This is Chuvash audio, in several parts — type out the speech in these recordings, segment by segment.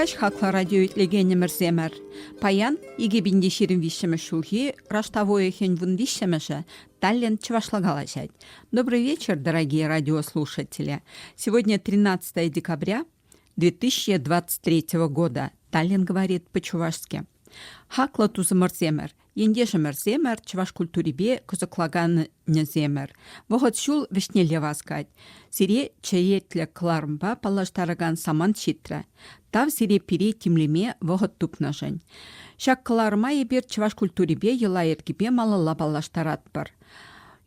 Ыркаҫ хаклӑ радио итлекенӗмӗрсемӗр. Паян 2023 ҫулхи раштав уйӑхӗн 13-мӗшӗ Таллин чӑвашла калаҫать. Добрый вечер, дорогие радиослушатели. Сегодня 13 декабря 2023 года. Таллин говорит по-чувашски. Хаклӑ тусӑмӑрсемӗр, Ентешӗмӗрсемӗр чӑваш культурипе кӑсӑклаканӗсемӗр. Вӑхӑт ҫул вӗҫнелле васкать. Сире черетлӗ кӑларӑмпа паллаштаракан самант ҫитрӗ. Тав сире пире тимлеме вӑхӑт тупнӑшӑн. Ҫак кӑларӑма эпир чӑваш культурипе йӑла-йӗркипе малалла паллаштаратпӑр.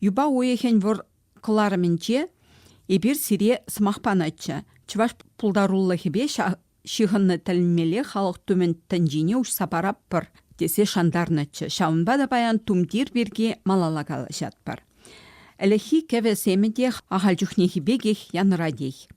Юпа уйӑхӗн вӑр кӑларӑмӗнче эпир сире сӑмах панӑччӗ. Чӑваш пултарулӑхӗпе ҫыхӑннӑ тӗлӗнмелле халӑх тумӗн тӗнчине уҫса паратпӑр тесе шантарнӑччӗ. Ҫавӑнпа та паян тумтир пирки малалла калаҫатпӑр. Ӗлӗкхи кӗвӗ-семӗ те ахаль чухнехи пекех янӑратех.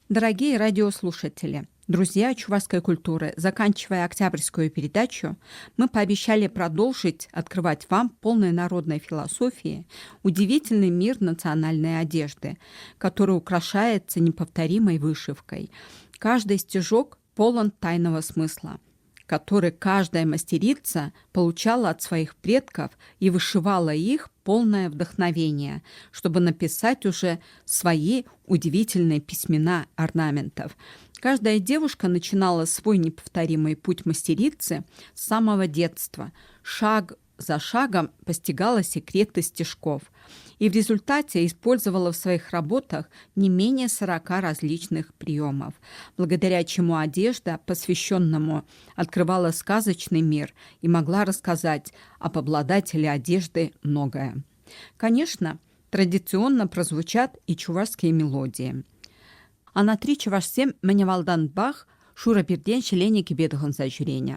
Дорогие радиослушатели, друзья чувашской культуры, заканчивая октябрьскую передачу, мы пообещали продолжить открывать вам полной народной философии удивительный мир национальной одежды, который украшается неповторимой вышивкой. Каждый стежок полон тайного смысла, который каждая мастерица получала от своих предков и вышивала их полное вдохновение, чтобы написать уже свои удивительные письмена орнаментов. Каждая девушка начинала свой неповторимый путь мастерицы с самого детства. Шаг за шагом постигала секреты стежков и в результате использовала в своих работах не менее 40 различных приемов, благодаря чему одежда, посвященному, открывала сказочный мир и могла рассказать об обладателе одежды многое. Конечно, традиционно прозвучат и чувашские мелодии. Анатри чӑвашсем мӗн авалтанпах шурӑ пиртен ҫӗленӗ кӗпе тӑхӑнса ҫӳренӗ.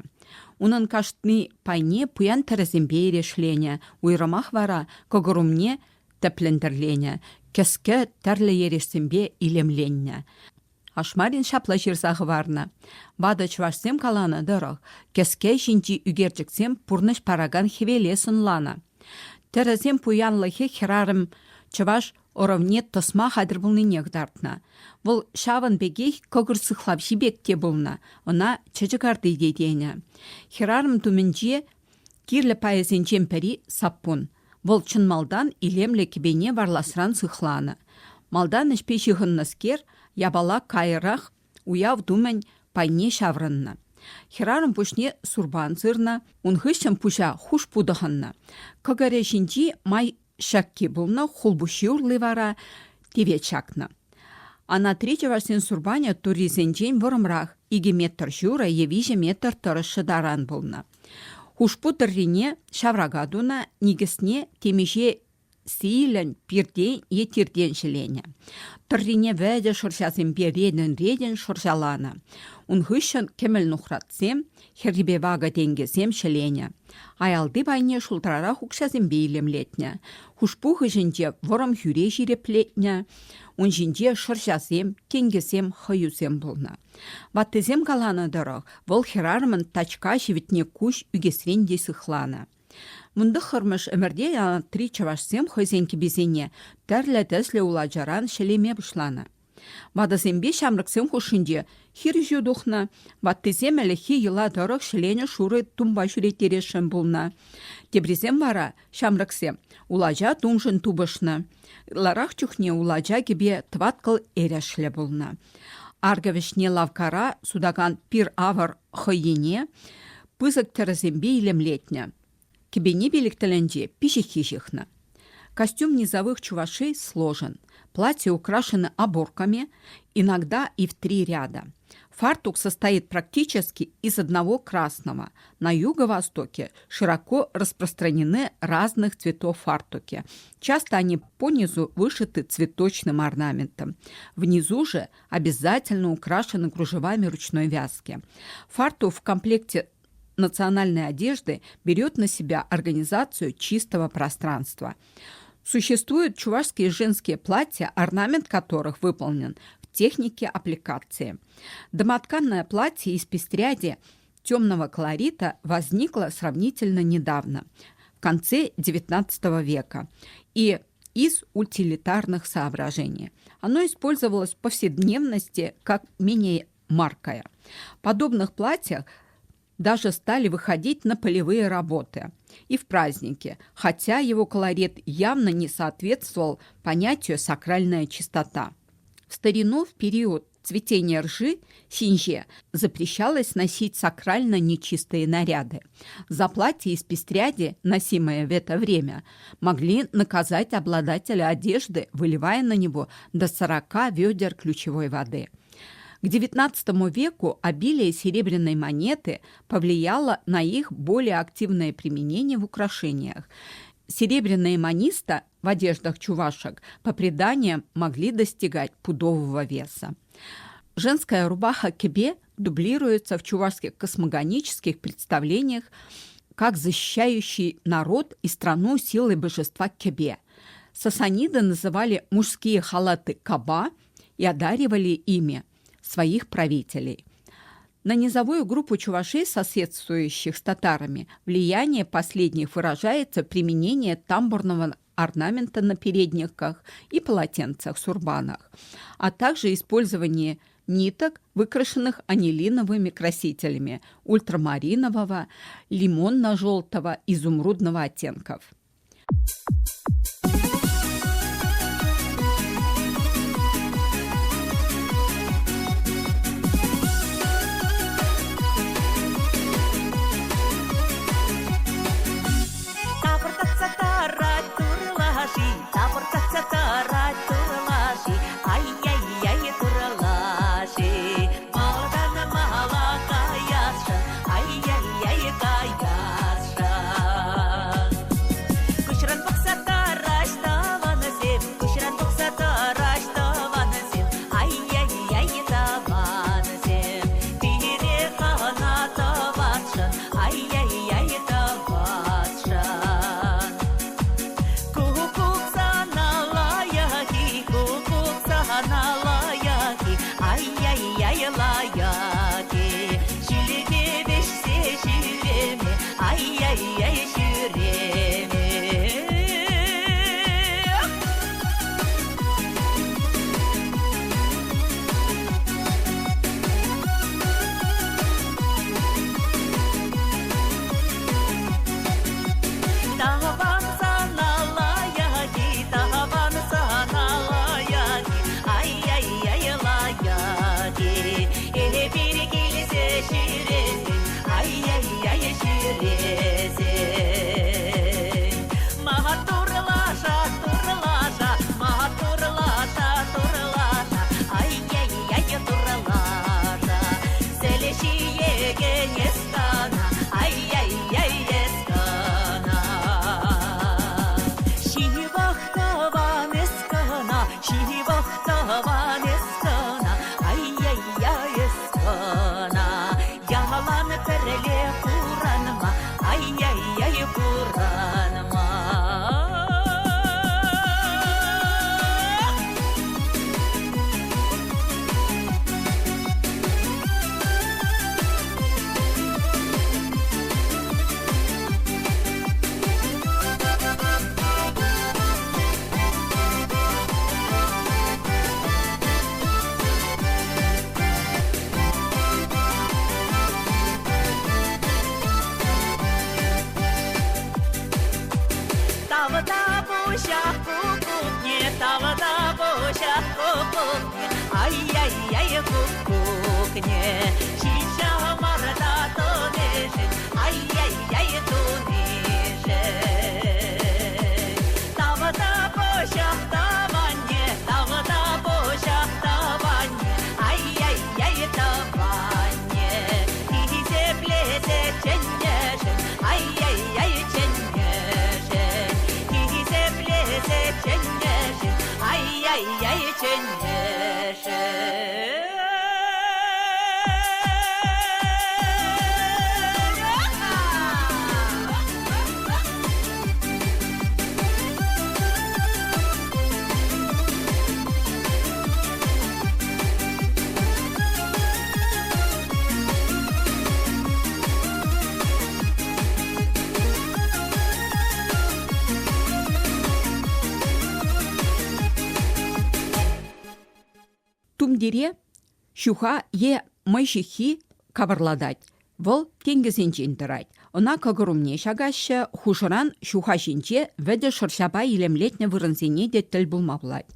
Унӑн кашни пайне пуян тӗрӗсемпе эрешленӗ, уйрӑмах вара кӑкӑр умне тӗплӗн тӗрленӗ, кӗске тӗрлӗ эрешсемпе илемленнӗ. Ашмарин ҫапла ҫырса хӑварнӑ: Ватӑ чӑвашсем каланӑ тӑрӑх, кӗске ҫинчи ӳкерчӗксем пурнӑҫ паракан хӗвеле сӑнланӑ. Тӗрӗсен пуянлӑхӗ хӗрарӑм чӑваш ӑрӑвне тӑсма хатӗр пулнине кӑтартнӑ. Вӑл ҫавӑн пекех кӑкӑр сыхлавҫи пек те пулнӑ, ӑна чӗчӗ карти те тенӗ. Хӗрарӑм тумӗнче кирлӗ пайӗсенчен пӗри – саппун. Вӑл чӑн малтан илемлӗ кӗпене варласран сыхланӑ. Малтан ӗҫпе ҫыхӑннӑскер япала кайрах уяв тумӗн пайне ҫаврӑннӑ. Хӗрарӑм пуҫне сурпан сырнӑ, ун хыҫҫӑн пуҫа хушпу тӑхӑннӑ. Кӑкӑрӗ ҫинчи май ҫакки пулнӑ, хулпуҫҫи урли вара тевет ҫакнӑ. Анатри чӑвашсен сурпанӗ туррисенчен вӑрӑмрах, икӗ метр ҫурӑ е виҫӗ метр тӑрӑшшӗ таран пулнӑ. Хушпу тӑррине ҫаврака тунӑ, никӗсне темиҫе сийлӗн пиртен е тиртен ҫӗленӗ. Тӑррине вӗтӗ шӑрҫасемпе ретӗн-ретӗн шӑрҫаланӑ. Ун хыҫҫӑн кӗмӗл нухратсем, хӗррипе вакӑ тенкӗсем ҫӗленӗ. Аялти пайне шултрарах укҫасемпе илемлетнӗ. Хушпу хыҫӗнче вӑрӑм хӳре ҫирӗплетнӗ. Ун ҫинче шӑрҫасем, тенкӗсем, хӑюсем пулнӑ. Ваттисем каланӑ тӑрӑх, вӑл хӗрарӑмӑн тачка ҫивӗтне куҫ ӳкесрен те сыхланӑ. Вунтӑххӑрмӗш ӗмӗрте анатри чӑвашсем хӑйсен кӗписене тӗрлӗ тӗслӗ улачаран ҫӗлеме пуҫланӑ. Ватӑсемпе ҫамрӑксем хушшинче хирӗҫӳ тухнӑ, ваттисем ӗлӗкхи йӑла тӑрӑх ҫӗленӗ шурӑ тумпа ҫӳреттересшӗн пулнӑ. Теприсем вара, ҫамрӑксем, улача тумшӑн тупӑшнӑ. Ытларах чухне улача кӗпе тӑваткӑл эрешлӗ пулнӑ. Аркӑ вӗҫне лавккара сутакан пир-авӑр хӑййине пысӑк тӗрӗсемпе илемлетнӗ. Кӗпене пилӗк тӗлӗнче пиҫиххи ҫыхнӑ. Костюм низовых чувашей сложен. Платье украшено оборками, иногда и в три ряда. Фартук состоит практически из одного красного. На юго-востоке широко распространены разных цветов фартуки. Часто они понизу вышиты цветочным орнаментом. Внизу же обязательно украшены кружевами ручной вязки. Фартук в комплекте национальной одежды берет на себя организацию чистого пространства. Существуют чувашские женские платья, орнамент которых выполнен в технике аппликации. Домотканное платье из пестряди темного колорита возникло сравнительно недавно, в конце XIX века, и из утилитарных соображений. Оно использовалось в повседневности как менее маркая. В подобных платьях даже стали выходить на полевые работы и в праздники, хотя его колорит явно не соответствовал понятию «сакральная чистота». В старину, в период цветения ржи, синже, запрещалось носить сакрально нечистые наряды. За платье из пестряди, носимое в это время, могли наказать обладателя одежды, выливая на него до 40 ведер ключевой воды. К XIX веку обилие серебряной монеты повлияло на их более активное применение в украшениях. Серебряные маниста в одеждах чувашек, по преданиям, могли достигать пудового веса. Женская рубаха кебе дублируется в чувашских космогонических представлениях как защищающий народ и страну силой божества Кебе. Сасаниды называли мужские халаты каба и одаривали ими своих правителей. На низовую группу чувашей, соседствующих с татарами, влияние последних выражается в применении тамбурного орнамента на передниках и полотенцах, сурбанах, а также использование ниток, выкрашенных анилиновыми красителями ультрамаринового, лимонно-желтого, изумрудного оттенков. Тапӑртатса тарать турлаши, тапӑртатса тарать турлаши, ай-яй-яй турлаши. Малтан мала каясшӑн, ай-яй-яй каясшӑн. Куҫран пӑхса тараҫ тӑванӑсем, куҫран пӑхса тараҫ тӑванӑсем, ай-яй-яй тӑванӑсем. Пире кӑна тӑвасшӑн, ай-яй-яй тӑвасшӑн. Куккук сана лайӑх-и, куккук сана лайӑх-и, ай-яй-яй лайӑх-и. Ҫилӗпе вӗҫсе ҫӳреме, ай-яй-яй ҫӳреме. Тӑван сана лайӑх-и, тӑван сана лайӑх-и, ай-яй-яй лайӑх-и. Эпир килсе ҫӳресен, ай-яй-яй ҫӳресен. Маттур лаша, тур лаша, маттур лаша, тур лаша, ай-яй-яй тур лаша. Сӗлӗ ҫиекен эс кӑна, ай-яй-яй эс кӑна. Ҫывӑх тӑван эс кӑна, ҫывӑх тӑван эс кӑна, ай-яй-яй эс кӑна. Ялан пӗрле пурӑнма, ай-яй-яй пурӑнма. Тавтапуҫах куккукне, тавтапуҫах куккукне, ай-яй-яй куккукне. Ҫичҫамарта тунишӗн, ай-яй-яй тунишӗн. Тавтапуҫах тӑванне, тавтапуҫах тӑванне, ай-яй-яй тӑванне. Хисеплесе чӗннӗшӗн, ай-яй-яй чӗннӗшӗн. Хисеплесе чӗннӗшӗн, ай-яй-яй чӗннӗшӗн. Тумтире Ҫуха е мӑй ҫыххи капӑрлатать. Вӑл тенкӗсенчен тӑрать. Ӑна кӑкӑр умне ҫакаҫҫӗ, хушӑран ҫуха ҫинче вӗтӗ шӑрҫапа илемлетнӗ вырӑнсене те тӗл пулма пулать.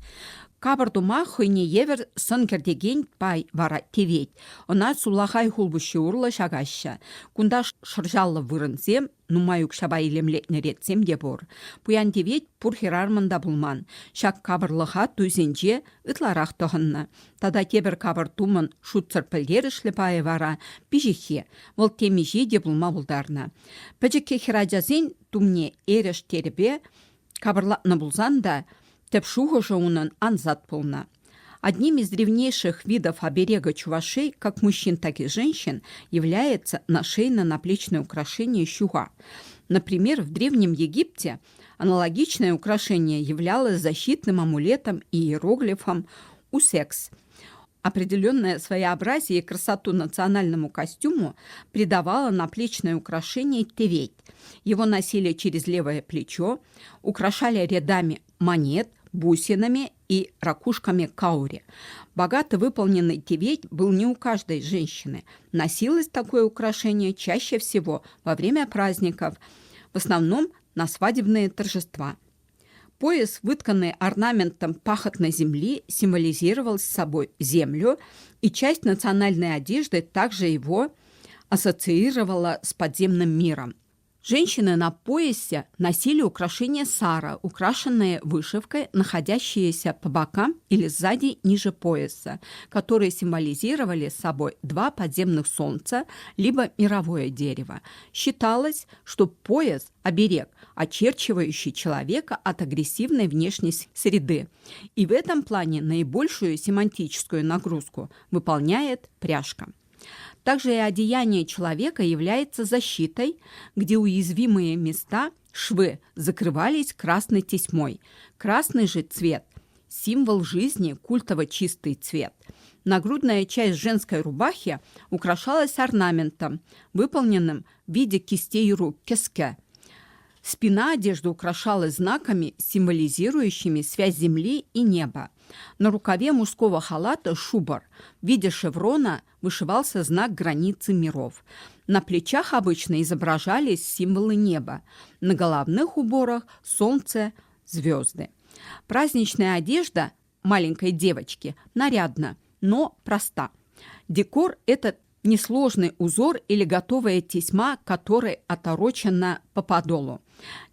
Капӑр тума хӑйне евӗр сӑн кӗртекен пай вара тивет. Ӑна сулахай хулпуҫҫи урлӑ ҫакаҫҫӗ. Кунта шӑрҫаллӑ вырӑнсем, нумай укҫапа илемлетнӗ ретсем те пур. Пуян тивет пур хӗрарӑмӑн та пулман. Ҫак капӑрлӑха туйсенче ытларах тӑхӑннӑ. Тата тепӗр капӑр тумӑн шутсӑр пӗлтерӗшлӗ пайӗ вара пиҫиххи. Вӑл темиҫе те пулма пултарнӑ. Пӗчӗккӗ хӗрачасен тумне эреш терӗпе капӑрлатнӑ пулсан та тӗп шухӑшӗ унӑн ансат пулнӑ. Одним из древнейших видов оберега чувашей, как мужчин, так и женщин, является нашейно-наплечное украшение щуга. Например, в Древнем Египте аналогичное украшение являлось защитным амулетом и иероглифом «усекс». Определенное своеобразие и красоту национальному костюму придавало наплечное украшение теветь. Его носили через левое плечо, украшали рядами монет, бусинами и ракушками каури. Богато выполненный теветь был не у каждой женщины. Носилось такое украшение чаще всего во время праздников, в основном на свадебные торжества. Пояс, вытканный орнаментом пахотной земли, символизировал собой землю, и часть национальной одежды также его ассоциировала с подземным миром. Женщины на поясе носили украшения сара, украшенные вышивкой, находящиеся по бокам или сзади ниже пояса, которые символизировали собой два подземных солнца либо мировое дерево. Считалось, что пояс – оберег, очерчивающий человека от агрессивной внешней среды. И в этом плане наибольшую семантическую нагрузку выполняет пряжка. Также и одеяние человека является защитой, где уязвимые места, швы, закрывались красной тесьмой. Красный же цвет – символ жизни, культово чистый цвет. Нагрудная часть женской рубахи украшалась орнаментом, выполненным в виде кистей рук – кеске. Спина одежды украшалась знаками, символизирующими связь земли и неба. На рукаве мужского халата шубар в виде шеврона вышивался знак границы миров. На плечах обычно изображались символы неба, на головных уборах – солнце, звезды. Праздничная одежда маленькой девочки нарядна, но проста. Декор – это несложный узор или готовая тесьма, которая оторочена по подолу.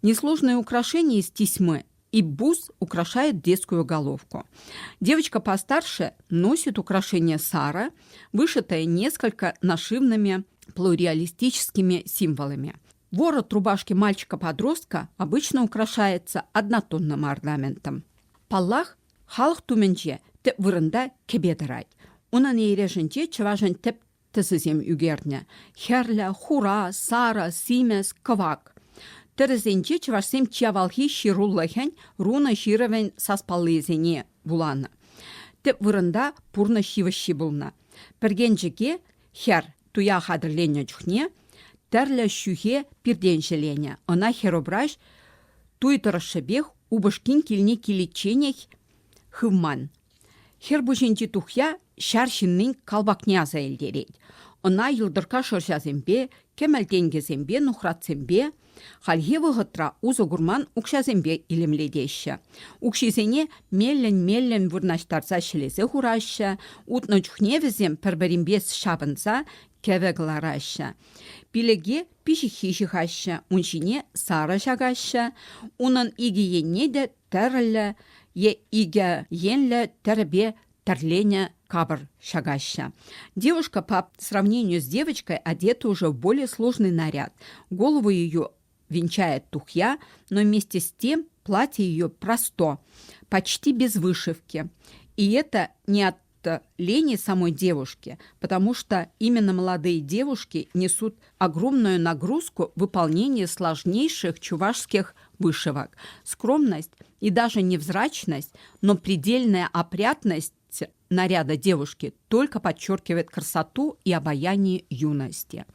Несложные украшения из тесьмы и бус украшает детскую головку. Девочка постарше носит украшение Сара, вышитое несколько нашивными плюреалистическими символами. Ворот рубашки мальчика-подростка обычно украшается однотонным орнаментом. Паллах, халӑх тумӗнче тӗп вырӑнта кӗпе тӑрать. Унӑн эрешӗнче чӑвашӑн тӗп тӗсӗсем ӳкернӗ: хӗрлӗ, хура, сарӑ, симӗс, кӑвак. Тӗрӗсенче чӑвашсем чи авалхи ҫырулӑхӗн рунӑ ҫырӑвӗн саспаллийӗсене вуланӑ. Тӗп вырӑнта пурнӑҫ йывӑҫҫи пулнӑ. Пӗркенчӗке хӗр туя хатӗрленнӗ чухне тӗрлӗ ҫӳхе пиртен ҫӗленӗ. Ӑна хӗрупраҫ туй тӑрӑшшӗпех упӑшкин килне киличченех хывман. Хӗр пуҫӗнчи тухья ҫар ҫыннин калпакне аса илтерет. Ӑна йӑлтӑркка шӑрҫасемпе, кӗмӗл тенкӗсемпе, нухратсемпе, хальхи вӑхӑтра усӑ курман укҫасемпе илемлетеҫҫӗ. Укҫисене меллӗн-меллӗн вырнаҫтарса ҫӗлесе хураҫҫӗ, утнӑ чухне вӗсем пӗр-пӗринпе ҫапӑнса кӗвӗ кӑлараҫҫӗ. Пилӗке пиҫиххи ҫыхаҫҫӗ, ун ҫине сарӑ ҫакаҫҫӗ, унӑн икӗ енне те тӗрлӗ е икӗ енлӗ тӗрӗпе тӗрленӗ капӑр ҫакаҫҫӗ. Девушка по сравнению с девочкой одета уже в более сложный наряд. Голову ее венчает тухья, но вместе с тем платье ее просто, почти без вышивки. И это не от лени самой девушки, потому что именно молодые девушки несут огромную нагрузку в выполнении сложнейших чувашских вышивок. Скромность и даже невзрачность, но предельная опрятность наряда девушки только подчеркивает красоту и обаяние юности.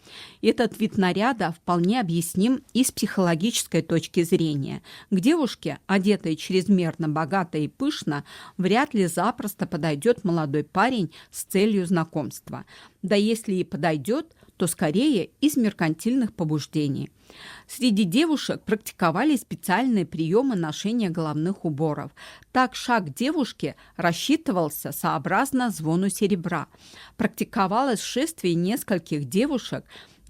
Этот вид наряда вполне объясним и с психологической точки зрения. К девушке, одетой чрезмерно богато и пышно, вряд ли запросто подойдет молодой парень с целью знакомства. Да если и подойдет, то скорее из меркантильных побуждений. Среди девушек практиковали специальные приемы ношения головных уборов. Так шаг девушки рассчитывался сообразно звону серебра. Практиковалось шествие нескольких девушек,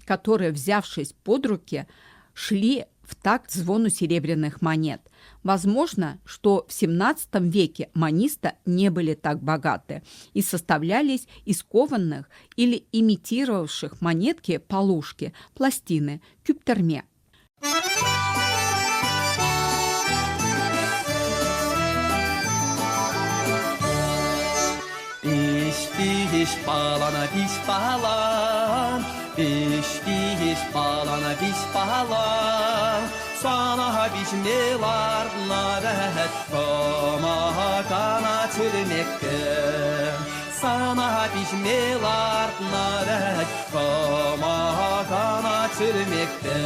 которые, взявшись под руки, шли в такт звону серебряных монет. Возможно, что в XVII веке маниста не были так богаты и составлялись из кованных или имитировавших монетки полушки, пластины, кӳптӗрме. Пиш, палана, пиш, палан, пиш, пиш, палана, пиш, палан. Сана пиҫме лартнӑ вӗт, кӑмакана чӳлмекпе. Сана пиҫме лартнӑ вӗт, кӑмакана чӳлмекпе.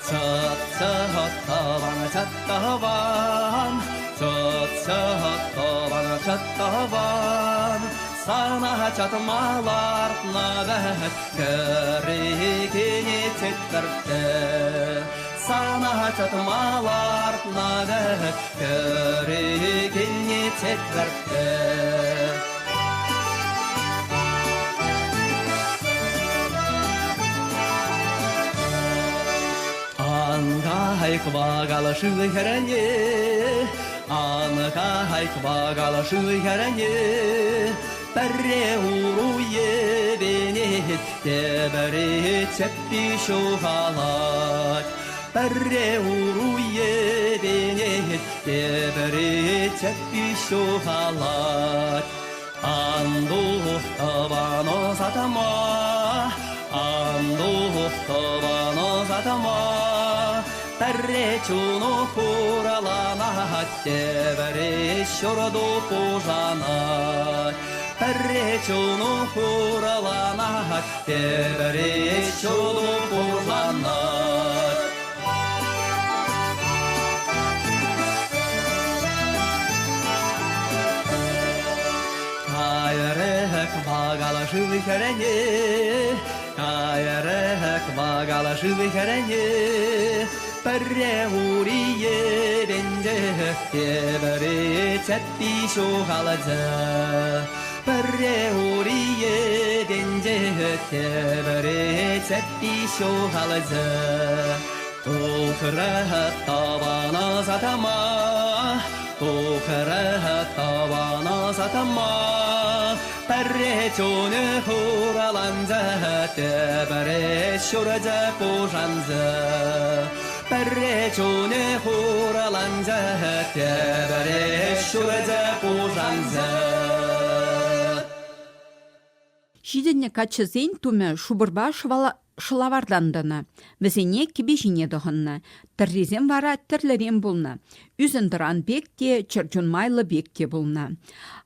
Чӑт-чӑт тӑван, чӑт тӑван, чӑт-чӑт тӑван, чӑт тӑван. Сана чӑтма лартнӑ вӗт, кӗрекене тӗттӗртте. Сана чӑтма лартнӑ вӗт, кӗрекене тӗттӗртте. Ан кай кӑвакал шыв хӗрне, ан кай кӑвакал шыв хӗрне, пӗрре уру йӗпенет, тепӗре чӗппи ҫухалать. Пӗрре уру йӗпенет, тепӗре чӗппи ҫухалать. Ан тух тӑван ӑсатма, ан тух тӑван ӑсатма, пӗрре чуну хураланать, тепӗре ҫурту пушанать. Пӗрре чуну хураланать, тепӗре ҫурту пушанать. Кайрӗ кӑвакал шыв хӗрне, кайрӗ кӑвакал шыв хӗрне, пӗрре ури йӗпенчӗ, тепӗре чӗппи ҫухалчӗ. Пӗрре ури йӗпенчӗ, тепӗре чӗппи ҫухалчӗ. Тухрӗ тӑван ӑсатма, тухрӗ тӑван ӑсатма, пӗрре чунӗ хураланчӗ, тепӗре ҫурчӗ пушанчӗ. Пӗрре чунӗ хураланчӗ, тепӗре ҫурчӗ пушанчӗ. Ҫитӗннӗ каччӑсен тумӗ шупӑрпа шӑлавартан тӑнӑ. Вӗсене кӗпе ҫине тӑхӑннӑ. Тӗррисем вара тӗрлӗрен пулнӑ. Ӳсен-тӑран пек те, чӗрчун майлӑ пек те пулнӑ.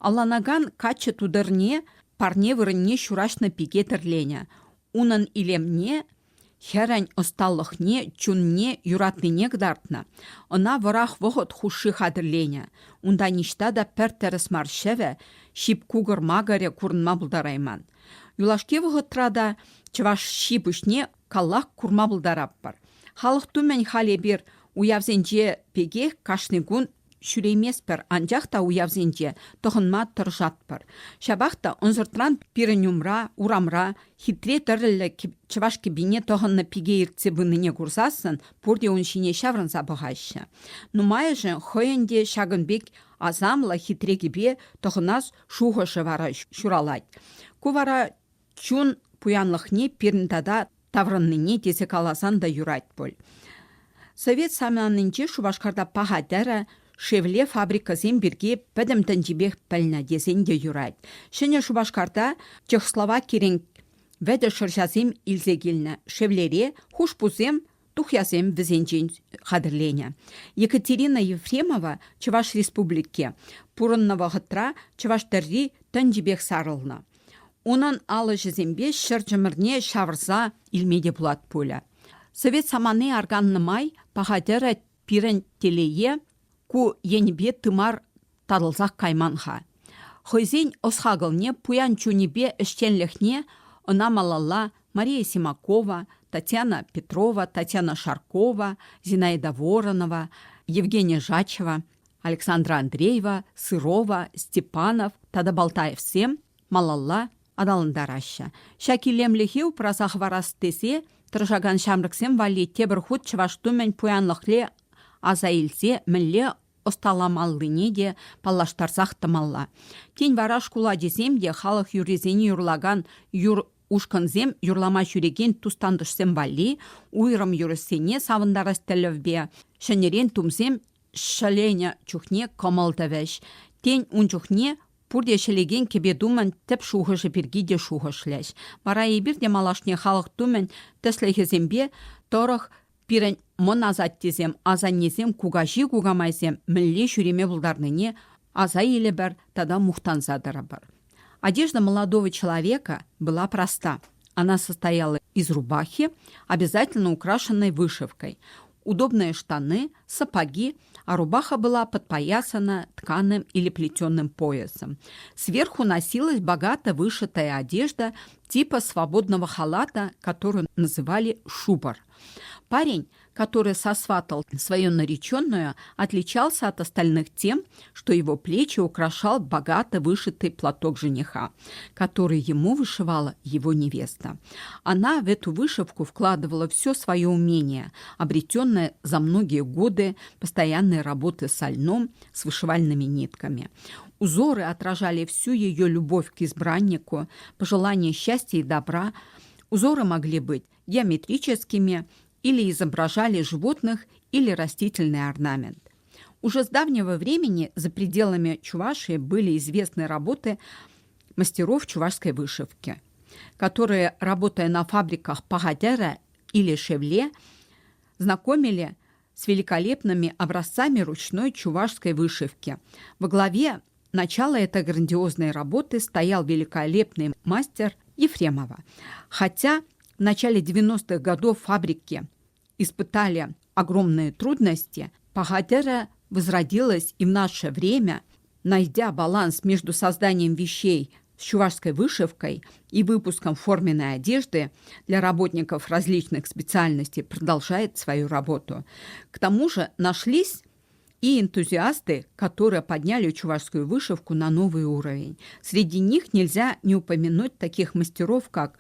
Алланакан каччӑ тутӑрне парне вырӑнне ҫураҫнӑ пике тӗрленӗ. Унӑн илемне хӗрӗн ӑсталӑхне, чунне юратнине кӑтартнӑ. Ӑна вӑрах вӑхӑт хушши хатӗрленӗ. Унта ниҫта та пӗр тӗрӗс мар ҫӗвӗ, ҫип кукӑр-макӑрӗ курӑнма пултарайман. Юлашки вӑхӑтра та чӑваш ҫи-пуҫне каллах курма пултаратпӑр. Халӑх тумӗн халь эпир уявсенче пекех кашни кун ҫӳрейместпӗр, анчах та уявсенче тӑхӑнма тӑрӑшатпӑр. Ҫапах та ӑнсӑртран пирӗн умра, урамра хитре тӗрӗллӗ чӑваш кӗпине тӑхӑннӑ пике иртсе пынине курсассӑн пурте ун ҫине ҫаврӑнса пӑхаҫҫӗ. Нумайӑшӗ хӑйӗн те ҫакӑн пек асамлӑ хитре кӗпе тӑхӑнас шухӑшӗ вара ҫуралать. Ку вара чун пуянлӑхне пирӗн тата таврӑннине тесе каласан та юрать пуль. Совет саманинче Шупашкарта паха тӗрӗ, шевле фабрикӑсем пирки пӗтӗм тӗнчипех пӗлнӗ тесен те юрать. Ҫӗнӗ Шупашкарта Чехословакирен вӗтӗ шӑрҫасем илсе килнӗ. Шевлере хушпусем. Тухьясем вӗсенчен хатӗрленӗ. Екатерина Ефремова Чӑваш Республики пурӑннӑ вӑхӑтра чӑваш тӗрри тӗнчипех сарӑлнӑ. Унӑн алӑҫӗсемпе ҫӗрчӗмӗрне ҫавӑрса илме те пулать пулӗ. Совет самани арканнӑ май паха тӗрӗ пирӗн телее ку енӗпе тымар татӑлсах кайман-ха. Хӑйсен ӑс-хакӑлне, пуян чунӗпе ӗҫченлӗхне ӑна малалла Мария Симакова, Татьяна Петрова, Татьяна Шаркова, Зинаида Воронова, Евгения Жачева, Александра Андреева, Сырова, Степанов тата Балтаевсем малалла аталантараҫҫӗ. Ҫак илемлӗхе упраса хӑварас тесе тӑрӑшакан ҫамрӑксем валли тепӗр хут чӑваш тумӗн пуянлӑхне аса илсе мӗнле ӑсталамаллине те паллаштарсах тӑмалла. Тен вара шкул ачисем те халӑх юррисене юрлакан юр ушкӑнсем юрлама ҫӳрекен тус-тантӑшсем валли уйрӑм юрӑҫсене савӑнтарас тӗллевпе ҫӗнӗрен тумсем ҫӗленӗ чухне кӑмӑл тӑвӗҫ. Тен, ун чухне пурте ҫӗлекен кӗпе-тумӑн тӗп шухӑшӗ пирки те шухӑшлӗҫ. Вара эпир те малашне халӑх тумӗн тӗслӗхӗсемпе тӑрӑх пирӗн мӑн асаттесем, асаннесем, кукаҫи-кукамайсем мӗнле ҫӳреме пултарнине аса илӗпӗр тата мухтанса тӑрӑпӑр. Одежда молодого человека была проста. Она состояла из рубахи, обязательно украшенной вышивкой, удобные штаны, сапоги, а рубаха была подпоясана тканым или плетеным поясом. Сверху носилась богато вышитая одежда типа свободного халата, которую называли шубар. Парень, который сосватал свою нареченную, отличался от остальных тем, что его плечи украшал богато вышитый платок жениха, который ему вышивала его невеста. Она в эту вышивку вкладывала все свое умение, обретенное за многие годы постоянной работы с льном, с вышивальными нитками. Узоры отражали всю ее любовь к избраннику, пожелание счастья и добра. Узоры могли быть геометрическими или изображали животных или растительный орнамент. Уже с давнего времени за пределами Чувашии были известны работы мастеров чувашской вышивки, которые, работая на фабриках Пагадера или Шевле, знакомили с великолепными образцами ручной чувашской вышивки. Во главе начала этой грандиозной работы стоял великолепный мастер Ефремова. Хотя в начале 90-х годов фабрики испытали огромные трудности, Пагадера возродилась и в наше время, найдя баланс между созданием вещей с чувашской вышивкой и выпуском форменной одежды для работников различных специальностей, продолжает свою работу. К тому же нашлись и энтузиасты, которые подняли чувашскую вышивку на новый уровень. Среди них нельзя не упомянуть таких мастеров, как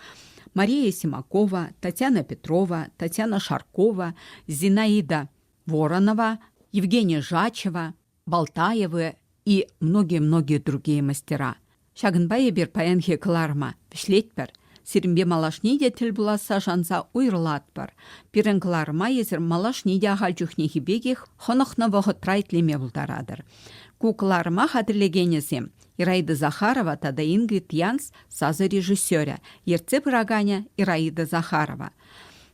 Мария Симакова, Татьяна Петрова, Татьяна Шаркова, Зинаида Воронова, Евгения Жачева, Балтаевы и многие-многие другие мастера. Ҫакӑнпа эпир паянхи кӑларӑма вӗҫлетпӗр. Сирӗнпе малашне те тӗл пуласса шанса уйрӑлатпӑр. Пирӗн кӑларӑма эсир малашне те ахаль чухнехи пекех хӑнӑхнӑ вӑхӑтра итлеме пултаратӑр. Ку кӑларӑма хатӗрлекенӗсем Ираида Захарова тата Ингрид Янс сасӑ режиссерӗ, ертсе пыраканӗ Ираида Захарова.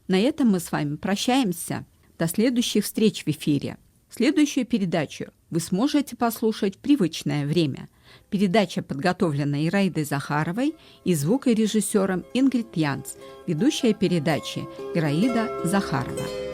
На этом мы с вами прощаемся. До следующих встреч в эфире. Следующую передачу вы сможете послушать в привычное время. Передача подготовлена Ираидой Захаровой и звукорежиссером Ингрид Янц, ведущая передачи Ираида Захарова.